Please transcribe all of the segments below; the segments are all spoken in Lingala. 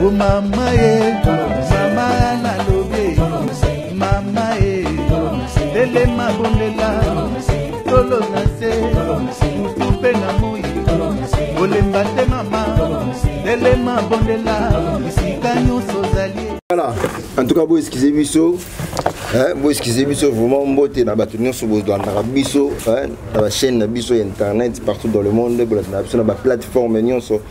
O mama ye, mama nalobi, mama ye, telema bondela, tolo na se, butu mpe na moi, kolemba te mama, telema bondela, bisika nyonso ozali. Voilà, en tout cas, bo excusez biso. Hein, bo excusez biso vraiment mbote na bato nyonso bolandaka biso, hein, na ba chaîne na biso ya internet partout dans le monde, bolandaka biso na ba plateforme nyonso.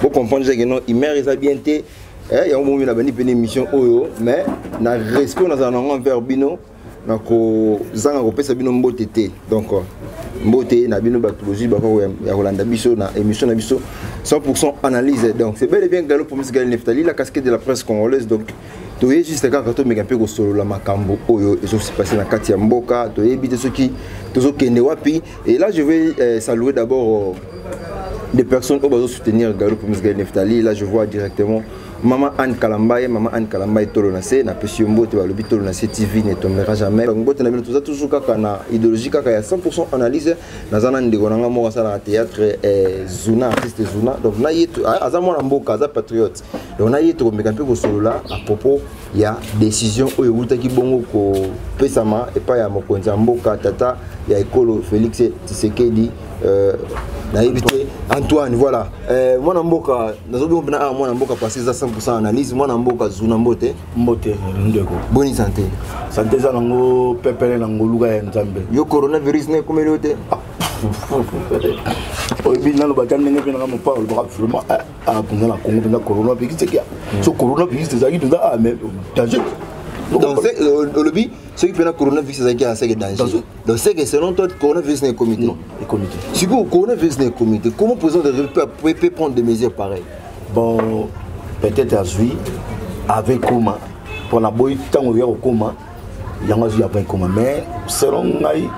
Bo comprendre que non, Imer eza bien te. Hein, yango bomi na bandi pene émission oyo, mais na respect nazala nango envers bino, na kozanga kopesa bino mbote te. Donc mbote na bino bato bozwi bako ya kolanda biso na émission na biso 100% analyse. Donc c'est bel et bien Gallo Promise Gaël Neftali, la casquette de la presse congolaise. Donc toye juste kaka tomeka mpe kosolola makambo oyo ezose passer na kati ya mboka, toyebi te soki tozokende wapi. Et là je vais saluer d'abord des personnes oyo bazosoutenir Gallo Promise Gaël Neftali. Là je vois directement Maman Anne Kalambaye, Maman Anne Kalambaye tolo na se, na pesi yo mbote, balobi tolo na se TV ne tombera jamais. Donc mbote na bino toza toujours kaka na idéologie kaka ya 100% analyse. Naza na ndeko na nga moko asala na théâtre, Zuna, artiste Zuna. Donc na ye aza mwana mboka, aza patriote. Donc na ye tokomeka mpe kosolola à propos ya décision oyo ewutaki bongo kopesama epai ya mokonzi ya mboka, tata ya ekolo Félix Tshisekedi, nayebi te Antoine. Voilà, mwana mboka nazobi mpena awa, mwana mboka parce eza 100% analyse. Mwana mboka Zuna, mbote. Mbote ndeko. Boni santé? Santé eza nango pepele na ngoluka ya Nzambe. Yo coronavirus na ekomeli yo te? Oyebi nano bata ndenge mpe nanga mopa olobaka vraiment mpenza na Congo mpenza coronavirus ekia so coronavirus ezalaki mpenza, mais danger. Donc olobi soki mpena coronavirus ezalaki ya seke danger. Donc c'est que selon toi coronavirus na ekomi te? Non, ekomi te. Sikoyo coronavirus na ekomi te, comment président de République peut prendre des mesures pareilles? Bon, peut-être azwi avec koma mpona boyi ntango oya kokoma yango, azwi avant ekoma. Mais selon ngai,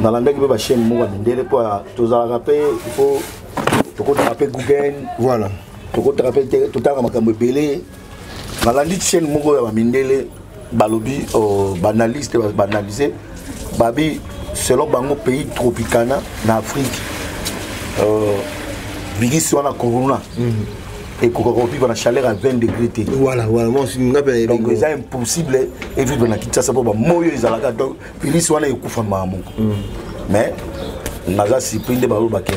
nalandaki mpe bachaîne moko ya mindele, mpo tozalaka mpe, il faut tokotaka mpe Google. Tokotaka mpe, totalaka makambo ebele. Nalandi chaîne moko ya bamindele, balobi baanalyste baanalyse, babi selon bango pays tropicana na Afrique, virus wana corona ekokaka kovivre na chaleur ya 20 degré te. Voilà, moi aussi nga mpe. Donc eza impossible evivre na Kinshasa mpo bamoyo ezalaka. Donc virus wana ekufa mbala moko. Mais naza surpris nde balobaka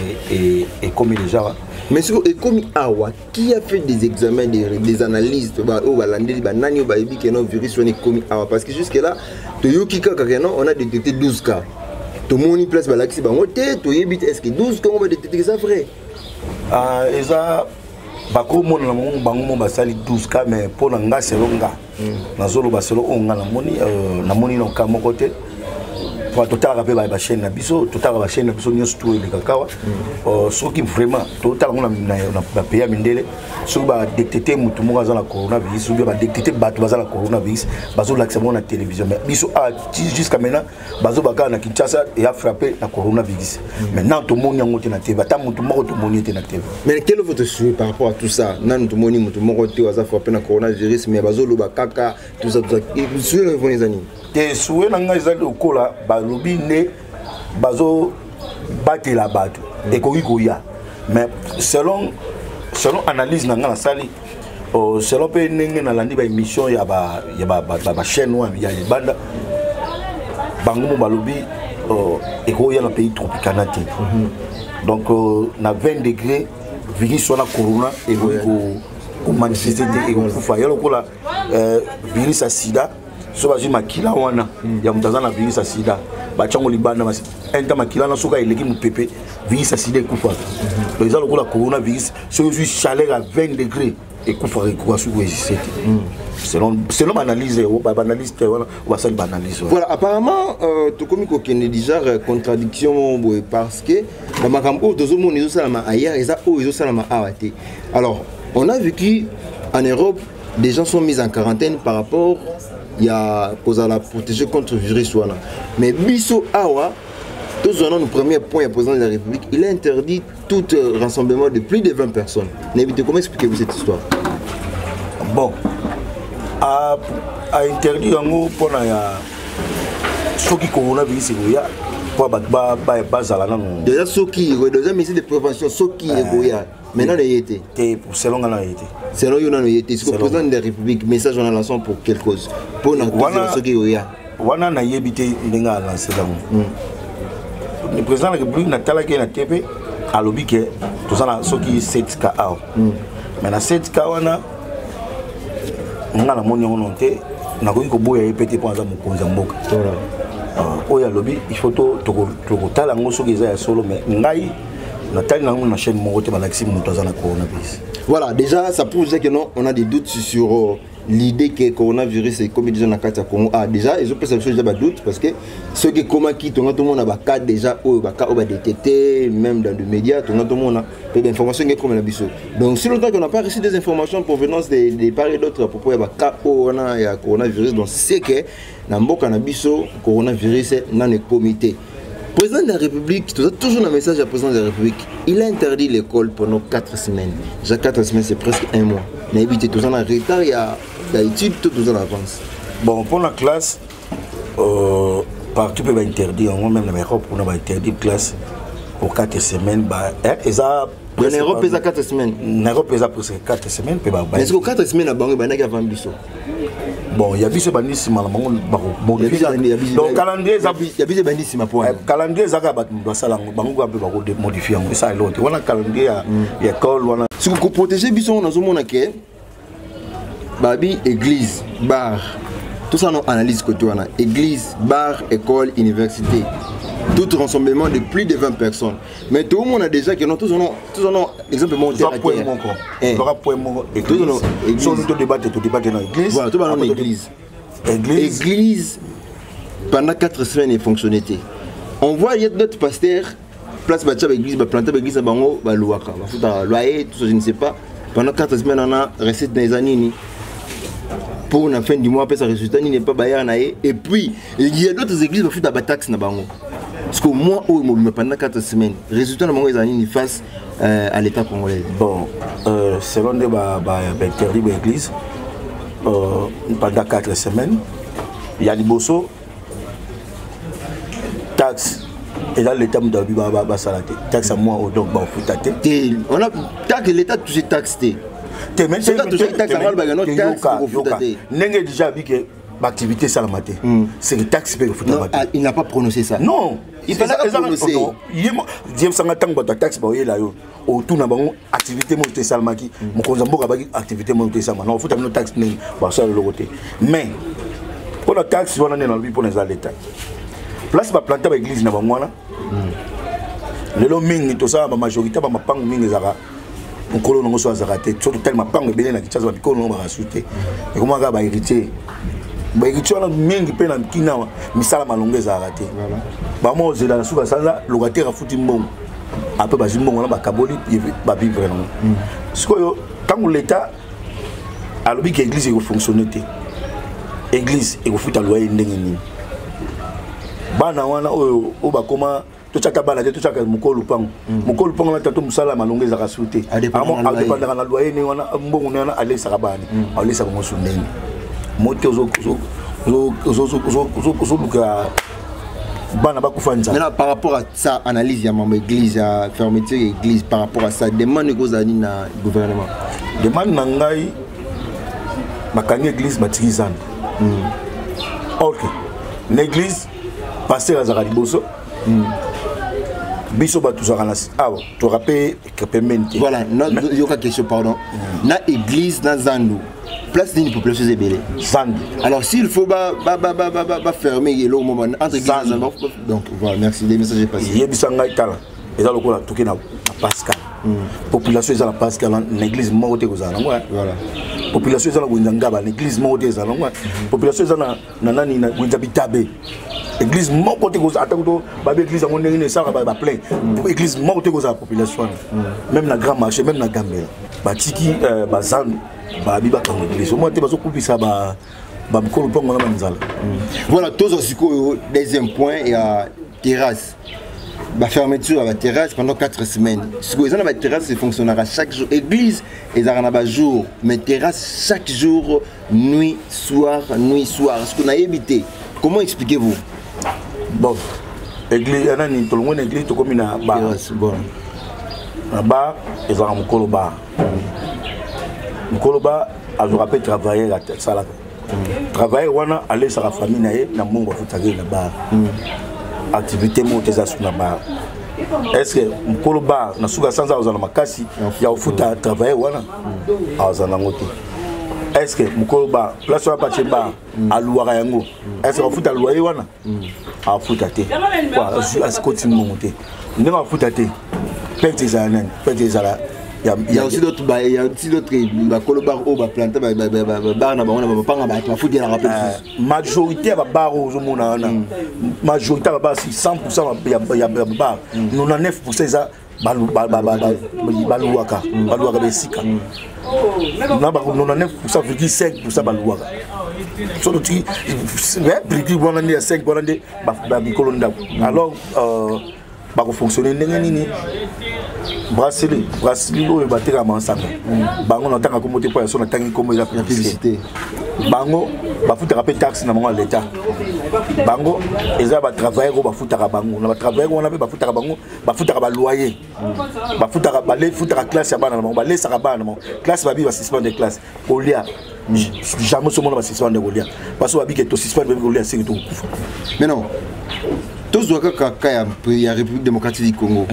ekomi déjà. Mais sikoyo ekomi awa, qui a fait des examens, des analyses oyo balandeli, banani oyo bayebi ke non, virus wana ekomi awa? Parce que jusque là toyoki kaka ke non, on a détecté 12 cas. Tomoni place balakisi bango te, toyebi te est ce que 12 cas ngo badétecté eza vrai. Ah, eza bakomona na bango, bango mo basali 12 cas. Mais mpo na nga, selon nga, nazoloba selon oyo nga namoni, namoni na ka moko te. Po totalaka mpe bachaîne na biso, totalaka bachaîne na biso nyonso tu elekaka awa. Soki vraiment totala yango na bapays ya mindele, soki badétecte motu moko aza na coronavirus ou bien badétecte bato baza na coronavirus, bazolakisa bango na télévision. Mais biso jusqu'à maintenant bazoba kaka na Kinshasa eya frappé na coronavirus. Maintenant tomoni yango te na TV, ata motu moko tomoni te na TV. Mais quel est votre souhait par rapport à tout ça? Nanu tomoni motu moko te aza frappé na coronavirus, mais bazoloba kaka tout ça, tout ça. Souhait na eza nini? Te, souhait na ngai eza lokola balobi nde bazobatela bato, ekoki koya. Mais selon analyse na ngai nasali, selon mpe ndenge nalandi baémission ya bachaîne wana ya libanda, bango mo balobi ekoya na pays tropicana te. Donc na 20 degré virus wana corona ekoki komanifeste te, ekokufa. Ya lokola virus ya sida, so bazwi makila wana ya moto aza na virus ya sida, batiango libanda inta makila wana, soki eleki mopepe, virus ya sida ekufaka. Donc eza lokola coronavirus, soki ozwi chaleur ya 20 degré, ekufaka, ekoka soki koexiste te, selon baanalyse, baanalyse te wana basali baanalyse. Voilà, apparemment tokomi kokende déjà contradiction moko boye, parce que bamakambo oyo tozomona ezosalama ailleurs eza oyo ezosalama awa te. Alors on a vécu en Europe, des gens sont mis en quarantaine par rapport ya kozala protégé contre virus wana. Mais biso awa tozwa nanu premier point ya président de la République, il a interdit tout rassemblement de plus de 20 personnes. Nayebi te, comment expliquez-vous cette histoire? Bon, a interdit yango mpona ya soki coronavirus ekoya, mpo bato bazala nano. Déjà soki, déjà mesure de prévention soki ekoya. Mais nano eye te. Te, selon nga nano eye te. Selon yo nano eye te. Siko président de la République, message wana lancé pour quelle cause? Mpona soki oya. Wana nayebi te ndenge alance yango. Le président de la République, natalaki ye na TV, alobi ke toza na soki 7 cas awa. Mais na 7 cas wana, nga namoni yango nano te. Nakoki koboya ye pe te mpo aza mokonzi ya mboka. Oyo alobi, il faut tokotala yango soki eza ya solo. Mais ngai natali nango na chaîne moko te balakisi moto aza na coronavirus. Voilà, déjà ça prouve que non, on a des doutes sur l'idée que coronavirus est comme déjà na kati ya Congo. Ah, déjà ils ont pris ça, déjà ba doute, parce que ce qui comment qui tout le monde a ba cas déjà oyo, ba cas oyo ba détecté même dans les médias, tout le monde a peu d'informations qui comme na biso. Donc si longtemps qu'on n'a pas reçu des informations en provenance des part et d'autre à propos ya ba cas oyo wana ya coronavirus, donc c'est que na mboka na biso coronavirus nano ekomi te. Président de la République, tout ça, toujours un message à président de la République. Il a interdit l'école pendant 4 semaines. Déjà 4 semaines, c'est presque un mois. Mais évitez tout ça en retard, il y a l'étude, tout en avance. Bon, pour la classe, partout peut interdire, même en Europe, on a interdit classe pour 4 semaines. Bah, hein, et ça, En Europe, il y a 4 semaines. En Europe, il y a presque 4 semaines. Puis, bah, mais est-ce que 4 semaines, il y a 20 biso? Bon, il y a biso bandi sima na bango bako modifier. Donc calendrier za il y a biso bandi sima point. Calendrier za ka bato basala ngo bango ka pe bako modifier ngo ça l'autre. Wana calendrier ya école wana. Si vous protéger biso on azomona ke babi église, bar. Tout ça non analyse côté wana. Église, bar, école, université. Tout rassemblement de plus de 20 personnes. Mais tout le monde a déjà que non, tous en ont exemple mon terre. Point moko. Point moko. Tous en ont église. Sur nous débattre, tout débattre dans l'église. Voilà, tout dans l'église. Église. Église pendant 4 semaines et fonctionnait. On voit il y a d'autres pasteurs place batia église, ba planter église bango ba louaka, ba futa loyer, tout ça je ne sais pas. Pendant 4 semaines on a recette dans les années. Pour la fin du mois, après ça résultat n'est pas bayard na ye. Et puis il y a d'autres églises ba futa ba taxe na bango. Parce que moi, oh, pendant 4 semaines, résultat na bango ils ont face à l'État congolais. Bon, selon les ba, ba, ba interdit ba église pendant 4 semaines, il y a liboso taxe. Et là, l'État me donne ba, ba, ba, salaté. Taxe à moi, donc, ba, faut tâter. T'es, on a taxe, l'État touche taxe, t'es. T'es, mais C'est t'es, pas touché t'es, taxe, t'es, à moi, le t'es, taxe, yoka, faut yoka. tâter. Ndenge déjà dit que l'activité salamaté. C'est le taxe paye, faut Non, tâter. ah, il n'a pas prononcé ça. Non. Il fallait pas prononcer. Non. Il est mort. Dieu sanga tango bato taxe ba oyela yo. Autour na bango activité mo te salamaki. Mokonzi mboka baki activité mo te salama. Non, faut tamino taxe ndenge ba sala le côté. Mais pour la taxe wana nena lobi pour les l'État. Place ba planter ba église na bango wana. Lelo mingi to sala ba majorité ba mapango mingi ezaka. Nkolo nango so azaka te. Surtout tellement mapango ebele na Kinshasa ba bikolo nango ba rasuté. Et comment ba héritier? Ba héritier wana mingi pe na kina wa misala malongo ezalaka te. Voilà. Ba mo zela na suka sanza locataire afuti mbongo. Après ba mbongo na ba kaboli ba vivre nango. Sikoyo tango l'État alobi ke église eko fonctionner te. Église eko futa loyer ndenge nini? Bana wana oyo oyo bakoma totiaka bana te, totiaka mokolo lupango. Mokolo lupango na tato mosala malongo ezalaka su te. Adépendant Amo, na loyer. adépendaka na loyer ndenge wana, mbongo ndenge wana, alesaka bana. Alesaka bango su ndenge. Moto ozoluka bana bakufa nzala. Maintenant, par rapport à ça, analyse, il y a membre église, il y a fermeture église, par rapport à ça, demande que vous avez na gouvernement. Demande na ngai, bakangi église, batiki zando. Ok. L'église, pasteur azalaka liboso. Biso bato tozalaka na awa, tozalaka pe pembeni te. Voilà, na, yoka question, pardon. Na église, na zandu, place d'une population ebele. Zandu. Alors s'il faut ba, ba, ba, ba, ba, ba, ba fermer le moment entre église Zandu. na zandu, donc voilà, merci, les messages passés. Yebisa ngai tala, eza lokola toke na Pascal. Population eza na Pascal, na église moko te kozala nango, hein. Voilà. Population eza na Wenza Ngaba, na église moko te ezala nango, hein. Population eza na nani, na Wenza Bitabe. Église moko te kozala, ata kuto babe église yango ndenge nini esalaka ba plein. Église moko te kozala population wana. Même na grand marché, même na Gambela. Batiki bazandu, babi bakanga église. Au moins te bazokupisa ba mikolo mpongo na banzala. Voilà, tozo sikoyo, deuxième point, il y a terrasse. Ba fermeture à la terrasse pendant 4 semaines. Sikoyo, ils ont la terrasse qui fonctionnera chaque jour. Église, ils ont un jour, mais terrasse chaque jour, nuit, soir, nuit, soir. Ce qu'on a évité. Comment expliquez-vous? Bon, église, il y en a une, tout le monde église, tout comme une, bah, Terrasse, bon. Na bar ezalaka mokolo bar, mokolo bar azwaka mpe travailleur, asalaka travailleur wana, alesaka famille na ye na mbongo afutaka ye na bar. Activité moko te eza su na bar. Est ce que mokolo bar na suka sanza azala makasi ya kofuta travailleur wana? Azala nango te. Est ce que mokolo bar, place wana patie bar, aluwaka yango, est ce que afuta loyer wana? Afuta te, asikoti mbongo te. Ndenge afuta te, perte ezala nani? Perte ezala Il y a aussi d'autres, il y a aussi d'autres bakolo bar oyo baplante bar na bango na bapanga, bato bafutelaka mpe. Majorité ya babar oyo ozomona wana, majorité ya babar, 100 ya babar, 99 eza baluwaka, baluwaka besika na 99,5 baluwaka. So totiki virgule wana nde ya 5 wana nde bamikolo ndako. Alors bakofonctionne ndenge nini? Brasserie, brasserie oyo batekaka masanga, bango natanga kombo te mpo ya so natangi kombo eza publicité. Bango bafutaka mpe taxe na bango ya leta. Bango eza batravailleur oyo bafutaka bango na batravailleur wana mpe bafutaka bango, bafutaka baloyer, bafutaka, balefutaka classe ya bana na bango, balesaka bana na bango classe. Babi basuspendre classe, kolia jamais osomona basuspendre kolia, parce que babike tosuspendre kolia, senge tokokufa. Mais non, tozwa kaka ka ya République démocratique du Congo.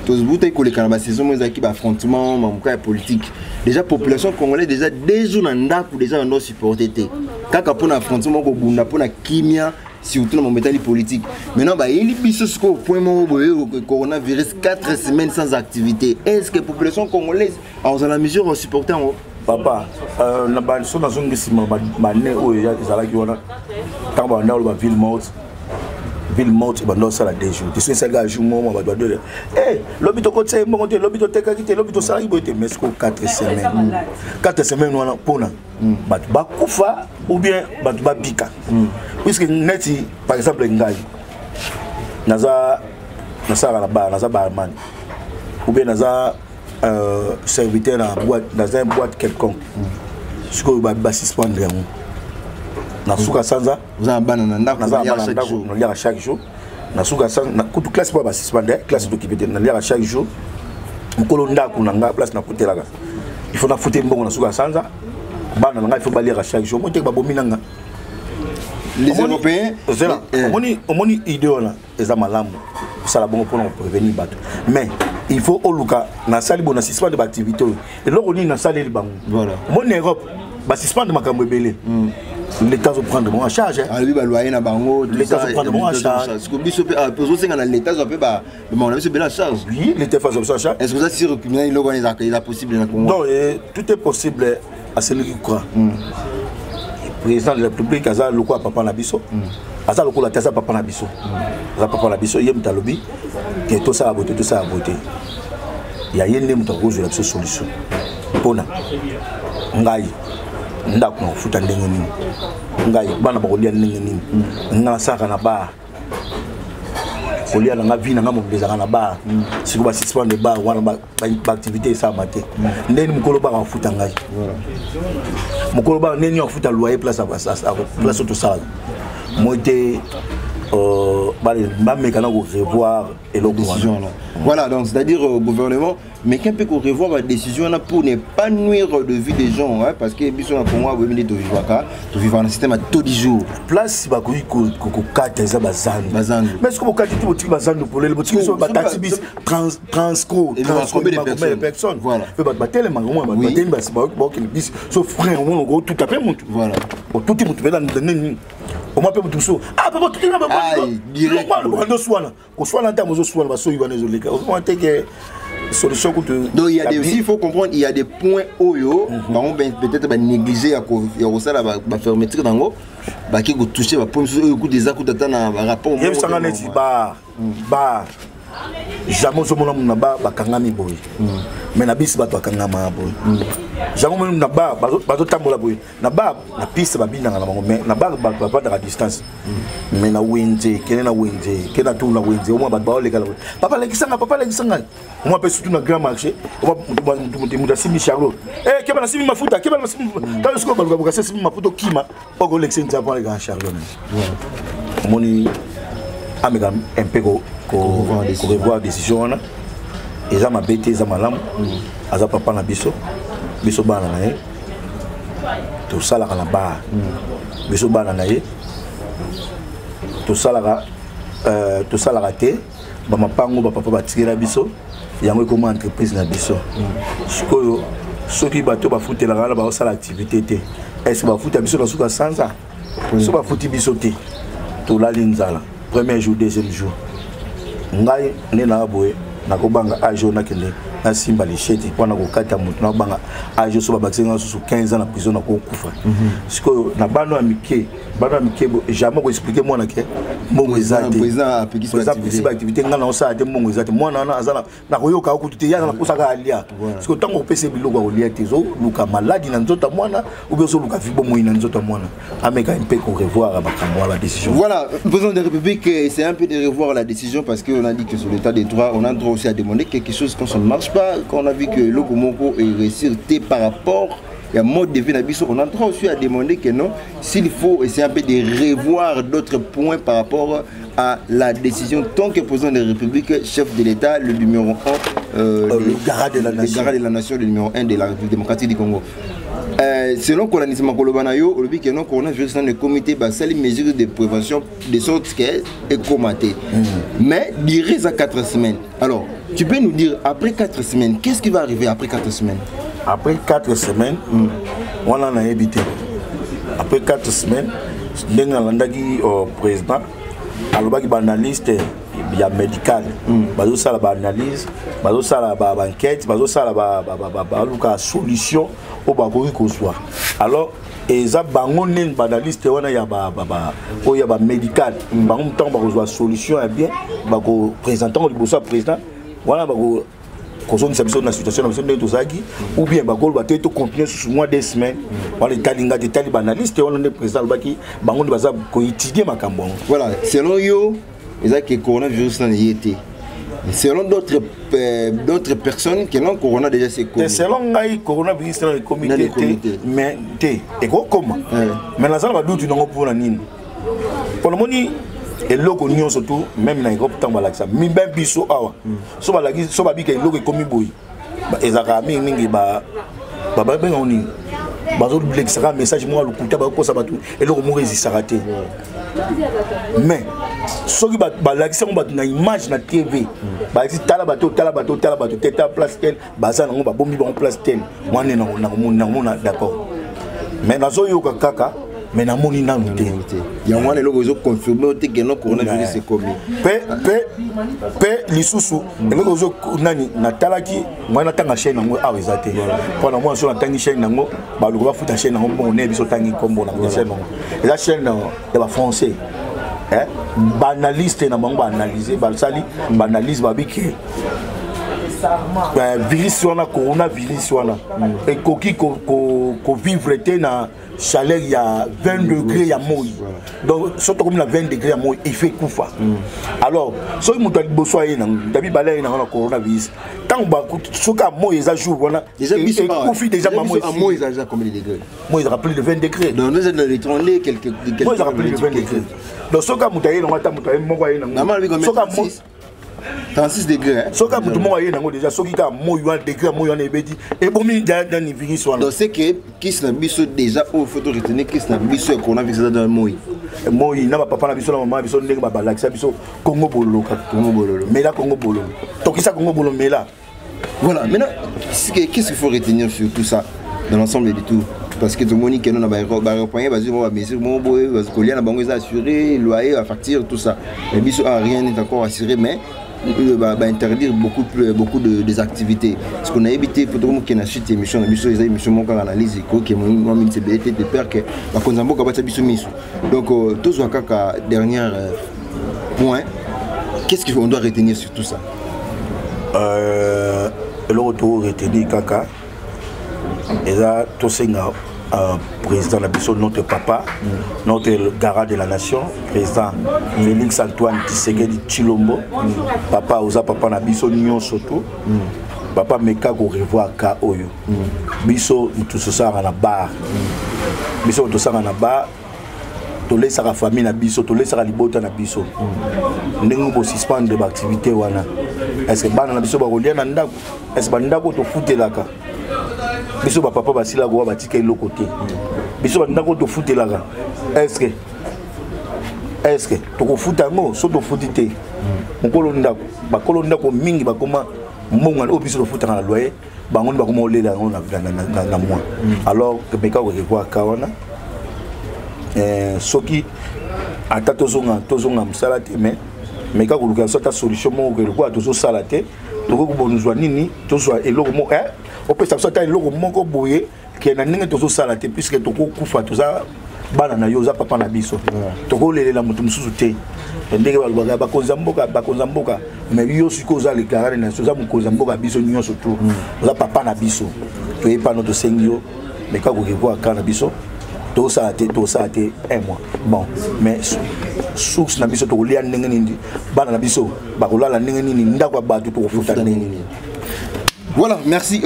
Tozobutaki koleka na basaison mo ezalaki baaffrontement mamoka ya politique. Déjà population congolaise, déjà 2 jours na ndako, déjà bando supporte te kaka mpona affrontement moko, kobunda mpona kimia, surtout na makambo etali politique. Maintenant bayeli biso sikoyo point moko boye, coronavirus, 4 semaines sans activité. Est ce que population congolaise azala mesure osupporte yango? Papa, na baso nazongi nsima, bane oyo ezalaki wana, ntango banda oloba ville morte, ville morte, banda osala 2 jours te. Soki esalika jour moko, bato badole lobi tokotia ye mbongo te, lobi totekaki te, lobi tosalaki boye te. Mais sikoyo 4 semaines, 4 semaines wana mpona bato bakufa ou bien bato babika? Puisque neti par exemple ngai naza, nasalaka na bar, naza barman ou bien naza serviteur na boîte, dans un boîte quelconque. Sikoyo basuspendre yango na suka sanza. Oza na bana na ndako. Naza na bana na ndako, naliaka chaque jour. Na suka sanza kutu classe mpo basuspendre classe, tokipe te, naliaka chaque jour. Mokolo ndako na nga, place nakutelaka, il faut nafute mbongo na suka sanza. Bana na ngai il faut baliaka chaque jour. Moi teke babomi na nga. Les Européens. Omoni, omoni idée wana eza malamu kosala bongo mpona koprévenir bato, mais il faut oluka nasali bo na suspendre baactivité oyo, eloko nini nasaleli bango? Omoni, na Europe basuspendre makambo ebele, l'État azoprendre bango en charge. Alobi baloyer na bango. L'État azoprendre bango en charge. Biso mpe ozosenga na l'État azwa mpe bamako na biso ebele en charge. Oui, l'État azwa biso en charge. Est ce que oza sûr na eloko wana eza possible na Congo? Non, tout est possible à celui qui croit. Président de la République aza lokola papa na biso, aza lokola te, aza papa na biso, aza papa na biso. Ye moto alobi ke tosala boye te, tosala boye te. Ya ye nde moto akozwela biso solution. Mpona ngai, ndako na kofuta ndenge nini? Ngai bana bakolia ndenge nini? Ngai nasalaka na bar, kolia na nga, vie na nga mobimba ezalaka na bar. Sikoyo basuspendre bar wana, baactivité esalama te. Ndeni mokolo bar akofuta ngai? Mokolo bar ndeni akofuta loyer place oyo tosalaka? Moi te, bameka na korevoir eloko wana. Voilà, donc c'est-à-dire gouvernement mais qu'un peu qu'on revoir la décision là pour ne pas nuire de vie des gens, hein, parce que biso na Congo boyebi nde tovivaka, tovivaka na système ya taux du jour. Place bakoki kokata eza bazandu. Bazandu. Mais soki bokati te, botiki bazandu polele, botiki biso bataxi bis transco. Combien de personnes? Mpe bato batelemaka, omona bato batelemi, bakokende bis so frein, omona otuta mpe motu, otuti motu mpe nini, omwa mpe motu mosusu ah mpe botuti na bandoswana koswana, ntango ozoswana basoyi wana ezoleka, ozomona te ke solution kutu. Donc il y a des aussi, il faut comprendre, il y a des points oyo bango peut-être ba négliger ya kosala ba fermeture nango, baki kotouche bapoint mosusu oyo kutu eza kutu ata na barapport. Yebisanga neti bar, bar jamais ozomona na bar bakangami boye, mais na bisi bato bakangama boye. Jamais omoni na bar bazotambola boye. Na bar, na piste babinaka na bango, mais na bar bato bavandaka distance. Mais na wenze, kende na wenze, kende na tour na wenze, omwa bato baolekala boye: "Papa, lekisanga, papa, lekisanga." Omwa mpe surtout na grand marché, moto asimbi charlot: "Keba, nasimbi mafuta, keba, nasimbi." Tala sikoyo baluka bokasi asimbi mafuta, okima okolekisa nzambe mpona lekaka charlot. Omoni, ameka un peu korevoir décision wana. Eza mabe te, eza malamu. Aza papa na biso, biso bana na ye tosalaka na bar. Biso bana na ye tosalaka, tosalaka te. Bamapango bapapa batikela biso yango, ekoma entreprise na biso. Sikoyo soki bato bafutelaka wana baosala activité te, est-ce bafuta biso na suka sanza? So bafuti biso te, tolali nzala premier jour, deuxième jour. Ngai nde naa boye, nakobanga age oyo nakende nasimba lisheti mpona kokata moto. Nakobanga age oyo, so babakisi nga susu 15 ans na prison, nakokufa. Sikoyo na bano ya mike, bano ya mike, jamais koexpliquer mwana ke mbongo eza te, Président apekisi baactivité. Ngai naosala te, mbongo eza te. Mwana wana aza nakoyoka okutu te, ye aza naposaka alia. Sikoyo ntango kopesa biloko ya kolia te, ezoluka maladi na nzoto ya mwana ou bien ozoluka vi bomoi na nzoto ya mwana. Ameka mpe korevoir makambo wana, badécision. Voilà, le président de la République, c'est un peu de revoir la décision parce qu'on a dit que sur l'état des droits, on a droit aussi à demander quelque chose quand ça ne marche pas. Quand on a vu que Logomoko est réussi par rapport à mode de vie na biso, on a droit aussi à demander que non, s'il faut essayer un peu de revoir d'autres points par rapport à la décision, tant que président de la République, chef de l'État, le numéro 1, le garant de la le nation. Garant de la nation, le numéro 1 de la République démocratique du Congo. Selon kolandisa makoloba na yo, olobi ke non, coronavirus na le comité basali mesure de prévention de sorte que ekoma te, mais durée eza 4 semaines. Alors tu peux nous dire, après 4 semaines, qu'est-ce qui va arriver après 4 semaines? Après 4 semaines wana, nayebi te. Après 4 semaines, ndenge nalandaki président alobaki, baanalyste ya médical bazosala baanalyse, bazosala baenquête, bazosala, baluka solution oyo bakoki kozwa. Alors eza bango nini, baanalyste wana ya oyo ya bamédical, bango ntango bakozwa solution ya bien, bakoprésente yango liboso ya président wana, bako kozongisa biso na situation na biso ndenge tozalaki, ou bien bakoloba te, tocontinue susu mwa 2 semaines. Wana etali nga te, etali baanalyste wana nde président alobaki, bango nde baza koétudie makambo yango. Voilà, selon yo eza ke coronavirus nani ye te, selon d'autres personnes que non, corona déjà c'est te connu. Selon ngai, coronavirus nano ekomi Nano te. ekomi te te. Mais te, ekokoma. Mais naza na badutu nango. Mpona nini? Mpo namoni eloko nyonso tu, même na Europe, ntango balakisa mibe biso awa, so balakisi, so babika eloko ekomi boye, ezalaka mingimingi babengango nini, bazolekisaka message moko ya lokuta, bakokosa bato. Eloko moko ezisaka te. Mais soki balakisi yango bato na image na TV, balakisi: tala bato, tala bato, tala bato te, tala place tel baza nango, babombi bango place tel wana, nakomona d'accord. Mais nazoyoka kaka, mais namoni nanu te. Yango wana eloko ezoconfirme te ke non, coronavirus ekomi. Mpe lisusu eloko ozo nani, natalaki ngai, natanga chaîne yango awa eza te, mpo na mwana so natangi chaîne yango, baluka bafuta chaîne yango mbongo. Ne biso otangi nkombo na chaîne yango, eza chaîne ya bafrançais. Baanalyste na bango baanalyse, basali baanalyse, babi ke virus wana, coronavirus wana, ekoki kovivre te na chaleur ya 20 degré ya moi. Donc soki tokomi na 20 degré ya moi, efe ekufa. Alors soki moto ya liboso aye nango, moto ya mibale aye nango na coronavirus, ntango soki ya moi eza jour wana ekufi déjà. Moi eza combien de degrés? Moi ezaka plus de 20 degrés. Donc nous dans les 30 quelques. Moi ezaka plus de 20 degrés. Donc soki moto aye nango, ata moto aye moko aye nango, soki 36 degrés. Soki moto moko aye nango déjà, soki kaka moi wana, degré ya moi wana ebeti, ebomi nani, virus wana. Donc c'est que kisi na biso déjà oyo faut retenir, kisi na biso ya coronavirus eza dans moi. Moi na bapapa na biso, na mama na biso, ndenge balakisa biso Kongo bololo kaka. Kongo bololo. Mela Kongo bololo, tokisa Kongo bololo, mela. Voilà, maintenant qu'est-ce qu'il faut retenir sur tout ça, dans l'ensemble de tout? Parce que tomoni ke no na baeuropéen bazwi mwa bamesure moko boye, kolia na bango eza assuré, loyer, bafacture, tout ça. Mais biso ah, rien n'est encore assuré, mais bainterdire beaucoup plus, beaucoup des activités. Parce qu'on a évité, faut tokomokende na suite émission na biso. Eza émission moko kaka analyse, ekoki mwa minute ebele te, de peur ke bakonzi ya mboka batia biso miso. Donc tozwa kaka dernière point, qu'est-ce qu'on doit retenir sur tout ça? Eloko to retenir kaka eza tosenga président na biso, notre papa, notre garant de la nation, président Félix Antoine Tshisekedi Tshilombo. Papa, oza papa na biso nyonso tu. Papa, meka korevoir ka oyo. Biso motu tosalaka na bar, biso motu tosalaka na bar. Tolesaka famille na biso, tolesaka libota na biso. Ndenge bosuspendre baactivité wana, est ce que bana na biso bakolia na ndako? Est ce bandako tofutelaka biso, bapapa basila kowa, batika eloko te biso, bandako tofutelaka, est ce que tokofuta yango? So tofuti te, mokolo ndako, bakolo ndako mingi bakoma mbongo oyo biso tofutaka na loyer, bango nde bakoma olela yango na mois. Alors meka korevoir ka wana. Soki ata tozonga mosala te, mais meka koluka biso ata solution moko ke lokola tozosala te, tokoki kobonzwa nini, tozwa eloko moko, opesa biso ata eloko moko boye ke na ndenge tozosala te, puisque tokokufa. Toza bana na yo, oza papa na biso, tokolelela moto mosusu te. Ndenge balobaka, bakonzi ya mboka, bakonzi ya mboka, mais yo sikoyo oza le garant na biso, oza mokonzi ya mboka biso nyonso tu, oza papa na biso. Toyepano, tosengi yo, meka kokekoa ka na biso. Tosala te, tosala te un mois, bon, mais source na biso, tokolia ndenge nini? Bana na biso bakolala ndenge nini? Ndako ya bato tokofuta ndenge nini? Voilà, merci.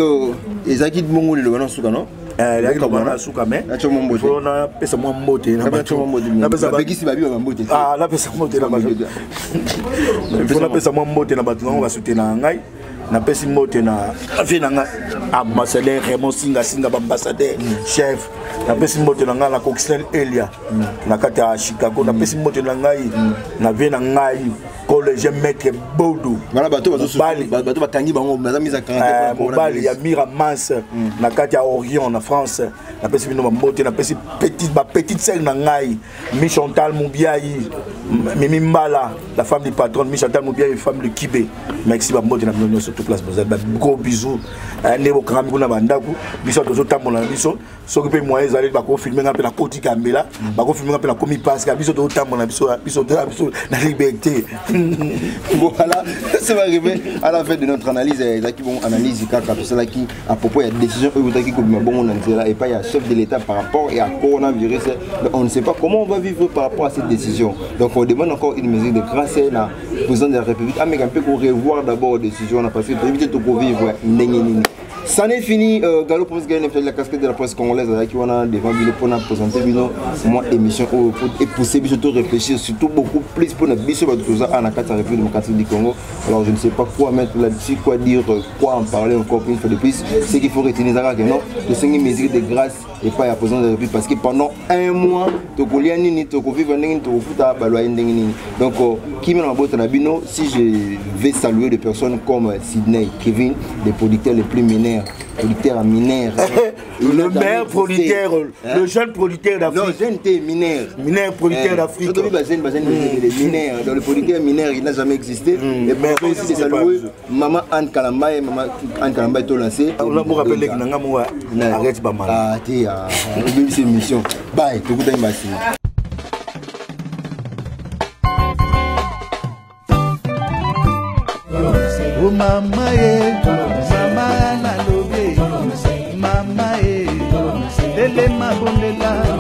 Ezalaki bongo liloba na suka, non? Ezalaki liloba na suka, mais napesa mwa mbote. Napekisi babi bambote. Napesa mbote na bato, napesa mwa mbote na bato nango basoutenaka ngai. Napesi mbote na vie na ngai, ambassadeur Raymond Singa Singa, baambassadeur chef. Napesi mbote na ngai na Coxel Elia na kati ya Chicago. Napesi mbote na ngai na vie na ngai, collégien maître Bodo. Wana bato bato bakangi bango, baza mise en mobali ya Mira Mans na kati ya Orient na France. Napesi bino bambote. Napesi bapetite sœur na ngai, Mi Chantal Moubiayi, Mimi Mbala, la femme du patron, Mi Chantal Moubiayi, femme de Kibé. Merci, bambote na bino nyonso, toute place bozali. Gros bisous. Nde bokangami kuna bandako, biso tozotambola na biso. Soki mpe moyen ezali, bakofilme nga mpe nakoti kambela, bakofilme nga mpe nakomi paske biso tozotambola biso, biso biso na liberté. Voilà, c'est arrivé à la fin de notre analyse. Ezalaki bon analyse kaka tosalaki à propos ya décision oyo eutaki kobima bongo na nzela epai ya chef de l'État par rapport ya coronavirus. On ne sait pas comment on va vivre par rapport à cette décision, donc on demande encore une mesure de grâce na président de la République, ameka mpe korevoir d'abord décision wana, parce que toyebi te tokovivre ndenge nini. Ça n'est fini, Gallo Prince Gaël, la casquette de la presse congolaise, qui on a devant bino pour présenter bino moi émission et pousser biso surtout réfléchir surtout beaucoup plus pour notre biso tout ça en la République démocratique du Congo. Alors je ne sais pas quoi mettre là-dessus, quoi dire, quoi en parler encore une fois de plus. Ce qu'il faut retenir, c'est que non, de cinq mesures de grâce et pas à président de la République, parce que pendant un mois, tokolia nini, tokovivre ndenge nini, tokofuta baloyer ndenge nini? Donc qui mène en bino, si je vais saluer des personnes comme Sydney, Kevin, des producteurs les plus mineurs, producteurs mineurs. Le meilleur producteur, hein? Le jeune producteur d'Afrique. Non, jeune t'es mineur. Mineur producteur d'Afrique. Jeune, jeune, mineur. Dans le producteur mineur, il n'a jamais existé. Et puis aussi, c'est saluer Maman Anne Kalambaye, Maman Anne Kalambaye tout lancé. On a rappelé que nanga moi arrête pas mal. Ah, t'es ah, c'est émission. Bye, tout le monde. O mama ye, mama nalobi, mama ye, telema bondela.